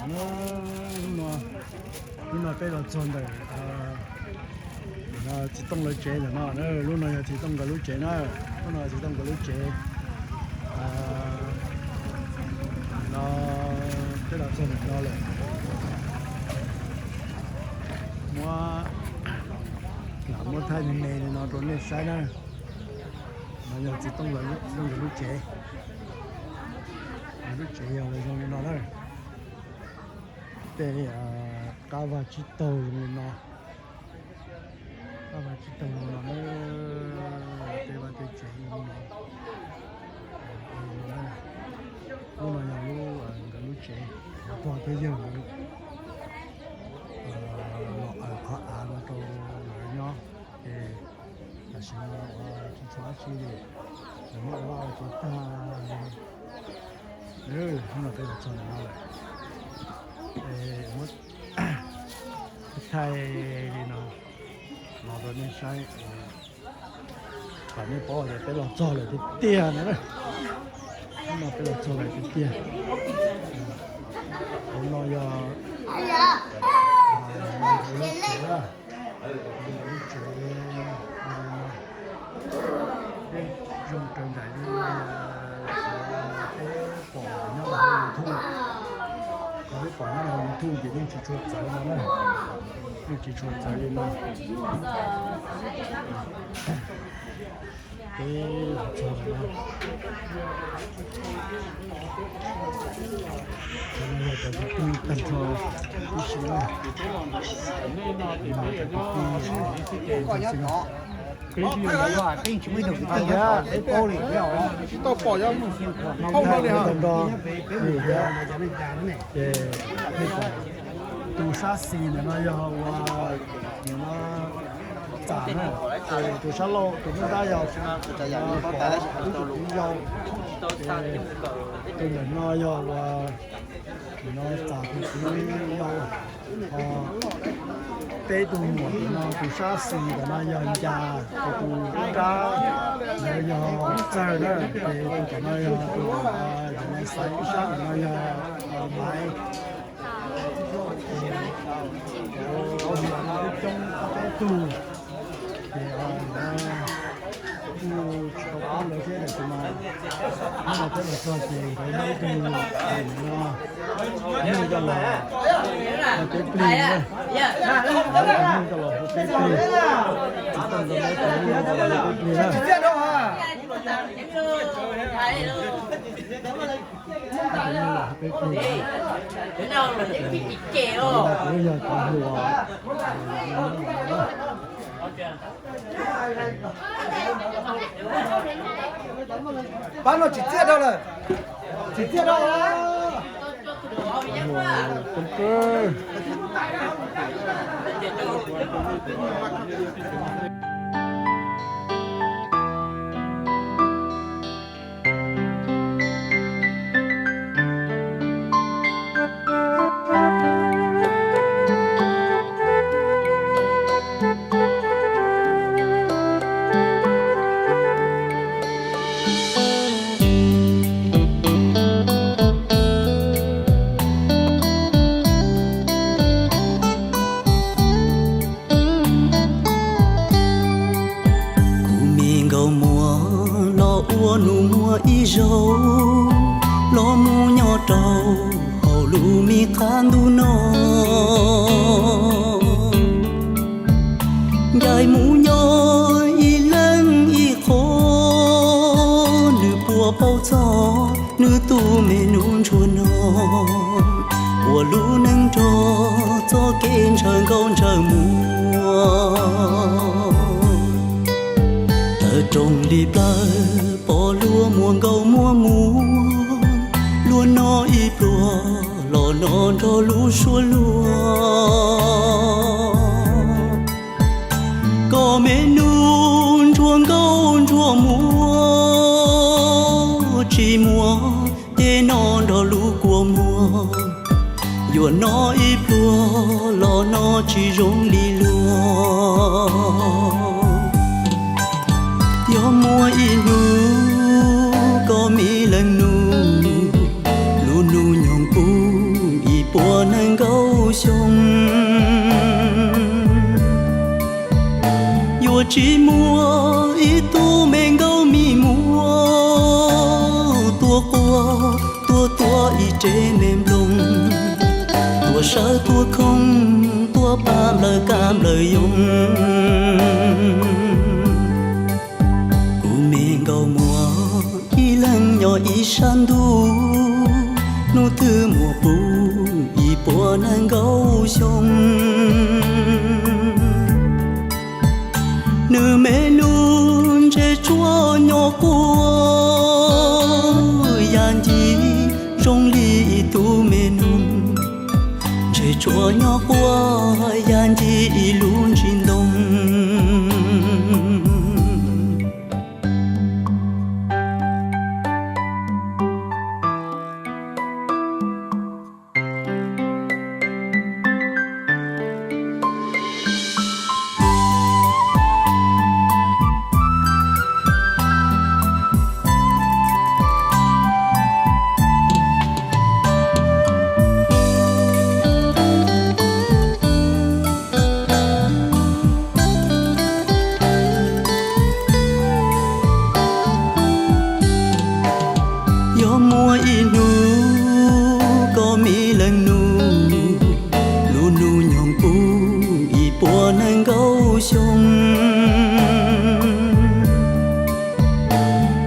Lub no, lub no peb los txog ntawm txiv tooj lawv tsev ntawm no, lub no yog txiv tooj nkawd lub tsev na, lub no txiv tooj nkawd lub tsev. No peb los txog ntawm no lawm, muab, lam muab thaij me me li no rau nej saib na. No yog txiv tooj nkawd lub tsev, lub tsev yog zoo li no na. Tej qab vaj tsib taug zoo li no, qab vaj tsib taug zoo li no, tej vaj tej tsev zoo li no. Lub no yog lub nkawd lub tsev, pog peb yawg nkawd los aws qhov av no rau lawv nyob, ces tam sim no ua tsis tshua dab tsi li, lawv muab ua vaj ua tsev tag li. Hnub no peb los txog ntawm no lawm, muab thaij li no los rau nej saib, kom nej paub tias peb los txog lawm tiag tiag no na. Hnub no peb los txog lawm tiag tiag. Hauv no yog lub tsev, lub tsev, peb zoo raws nraim li qhov peb pom nyob hauv YouTube, qhov peb pom nyob hauv YouTube ces yeej tsis tshua txawv no na, yeej tsis tshua txawv li no. Peb los txog lawm no, cov no yog cov kwv tij tag nrho tib si na, cov kwv tij tag nrho. Peb tsis tau pom, tag nrho li thiab, ces nej pom tus sab xis ntawm no yog ua, nim no txam na, ces tus sab laug tus ntab yog pov tus txiv yau, ces tus ntawm no yog ua, nim no txam tus txiv yau. Peb tus muam ntawm no tus sab xis ntawm no yog Ncas, ces tus nrab ntawd yog Txawg na, ces tus tom no yog tus, tus no xaiv ib sab ntawm no yog Maiv. Cov no coob peb tug, ces kuj tsis tau paub lawv thiab, tab sis mas hnub no peb los txog ces nkawd muaj ib tug no, muaj coj los hu peb plig, muaj coj los hu peb plig, tsis tau ntau lawv tus muaj coj los hu peb plig na. Hu peb plig, kuv yog cov hluas. Pab no tsis txiaj dhau lawm, tsis txiaj dhau. Kuv me nkauj muam los ua nus muag ib zaug, los mus nyob rau hauv lub me qab ntuj no. Ncaim mus nyob ib leeg ib qho, nws puas paub txog nws tus me nus ntsuag no, ua lub neej nrog txoj kev ntshaw nkauj ntshaw muag. Tawm rooj li plawv pom luag muag nkauj muag muag, luag no ib pluag los no nrog lub suab luag. Koj me nus ntsuag nkauj ntsuag muag, tsis muaj tej no nrog lub kua muag. Yuav no ib pluag los no tsis zoo li luag. Yog muaj ib hnub koj me leej nus, lub nus nyoog puv ib puas xyoo, yuav tsis muaj ib tug me nkauj me muam tuaj quaj, tuaj tuav ib tsev me nplooj, tuaj sawv tuaj khoob, tuaj pab nplawm kab nplawm yoog. Kuv me nkauj muam ib leeg nyob ib sab ntuj, hnub twg muaj puv ib puas nees nkaum xyoo. Nws me nus ntshe tsuas nyob quaj, yam ncig zoo li ib tug me nus, ntshe tsuas nyob quaj, yam ncig ib lub ntsis ntoo. Yog muaj ib hnub koj me leej nus, lub hnub nyoog puv ib puas nees nkaum xyoo,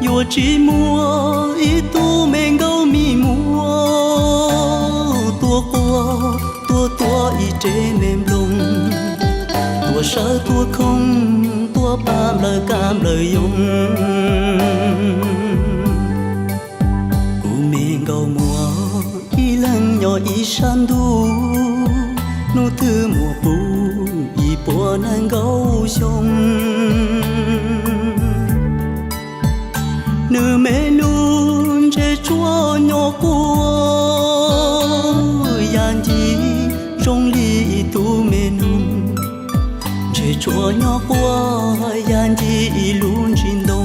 yuav tsis muaj ib tug me nkauj me muam tuaj quaj, tuaj tuav ib tsev me nplooj, tuaj sawv tuaj khoob, tuaj pab nplawm kab nplawm yoog. Kuv me nkauj muam ib leeg nyob ib sab ntuj, hnub twg muaj puv ib puas nees nkaum xyoo. Nws me nus ntshe tsuas nyob quaj, yam ncig zoo li ib tug me nus, ntshe tsuas nyob quaj, yam ncig ib lub ntsis ntoo.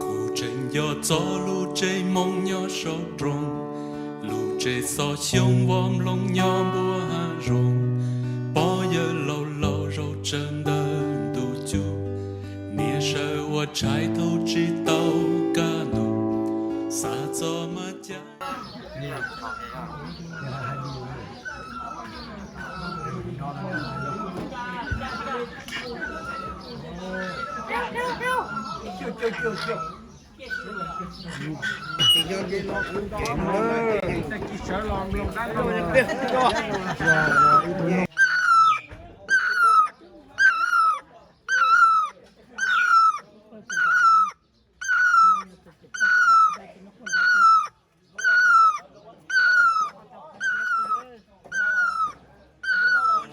Kuv tseem nco txog lub tsev Hmoob nyob saum roob, lub tsev xov xyoob vos nplooj nyob npuab hav zoov. Pog yawg laus laus zaum tsawv ntawm ntuj cub, niam sawv ua tshais thaum tsis tau kaj ntug, xav txog mas cas.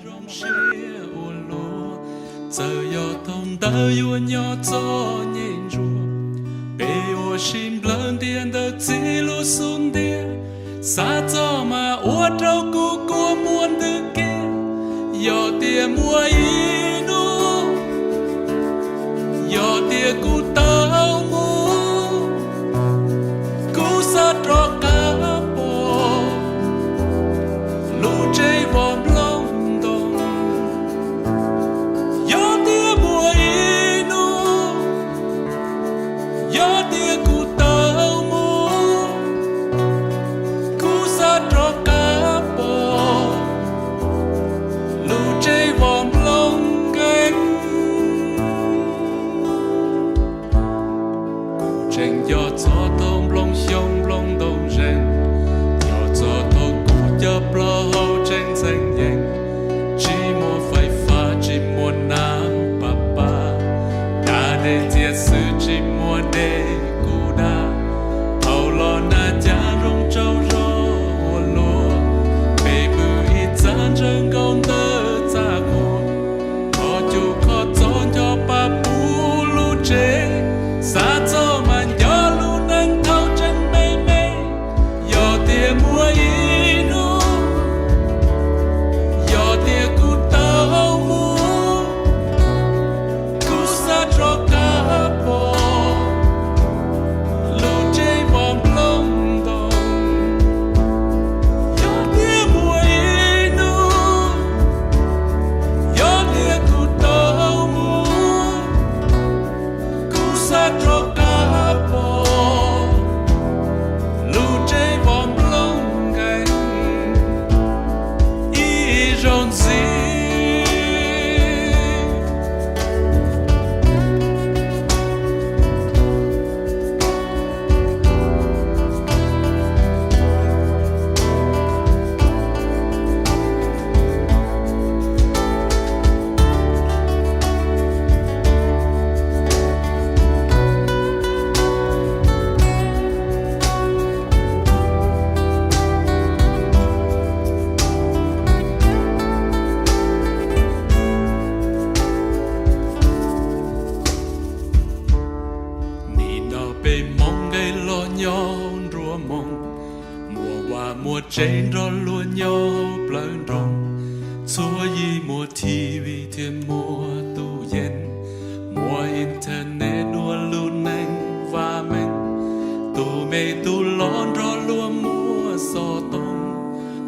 Zoo siab ua luaj, txawm yog thaum ntawd yuav nyob txom nyem ntsuav, peb ua si nplawg ntiag ntawm txiv lub xub ntiag, xav txog mas ua rau kuv kua muag ntws kiag. Yog tias muaj ib hnub, yog tias kuv tau mus, kuv xav rov qab pom lub tsev vos nplooj ntoo. Yog tias muaj ib hnub, yog tias kuv tau mus, kuv xav rov qab pom lub tsev vos nplooj Yog txog thaum nplooj xyoob nplooj ntoo zeeg, yog txog thaum kuv cov plaub hau tseem ntxeev yees, tsis muaj fais fab tsis muaj nab pab pab, da dej txias xwb tsis muaj dej kuv da. Thaum los nag cav zoo tsaug zog ua luaj, peb pw ib txaj ntsawg nkaus ntawm txaj qhua, qhov cub qhov txob nco pab puv lub tsev, xav txog mas nco lub neej thaum tseem me me. Yog tias muaj ib hnub, yog tias kuv tau mus, kuv xav rov qab pom lub tsev vov nplooj ntoo. Yog tias muaj ib hnub, yog tias kuv tau mus, kuv xav rov qab pom lub tsev vov nplooj nkeeg ib zaug ntxiv. Nim no peb Hmoob nqe los nyob nruab moos, muaj vaj muaj tsev nrog luag nyob plawv nroog, txhua yim muaj T V thiab muaj tus yees, muaj internet dua lub neej vaj meej, tus me tus loj nrog luag muaj xov tooj,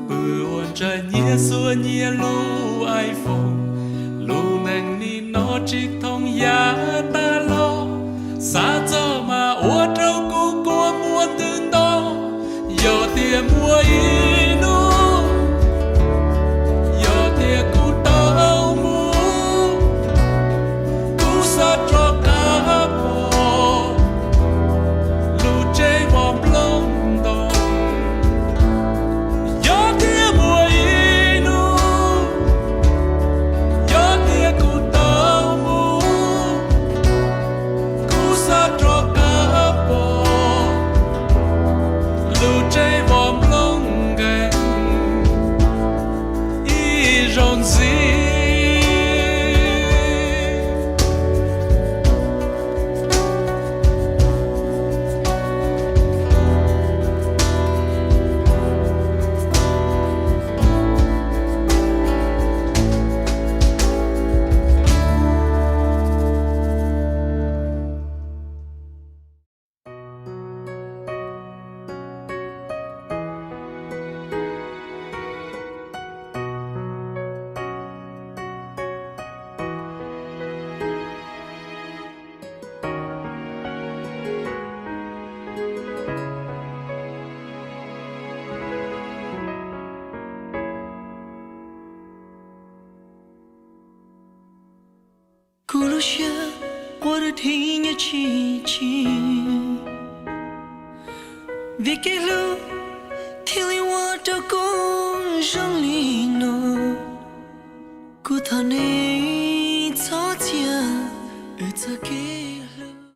pw ua ntshav nyiaj xuas nyiaj lub iPhone. Lub neej nim no tsis thooj yam tas los, xav txog mas ua rau kuv kua muag ntws nto. Yog tias muaj ib hnub, yog tias kuv tau mus, kuv xav rov qab pom lub tsev vov nplooj ntoo. Yog tias muaj ib hnub, yog tias kuv tau mus, kuv xav rov qab pom lub tsev vov nplooj nkeeg ib zaug ntxiv. Kuv lub siab ua rau dheev nyob tsis tsim, vim kev hlub thiaj li ua rau kuv zoo li no. Kuv thov nej txhob txia wb txoj kev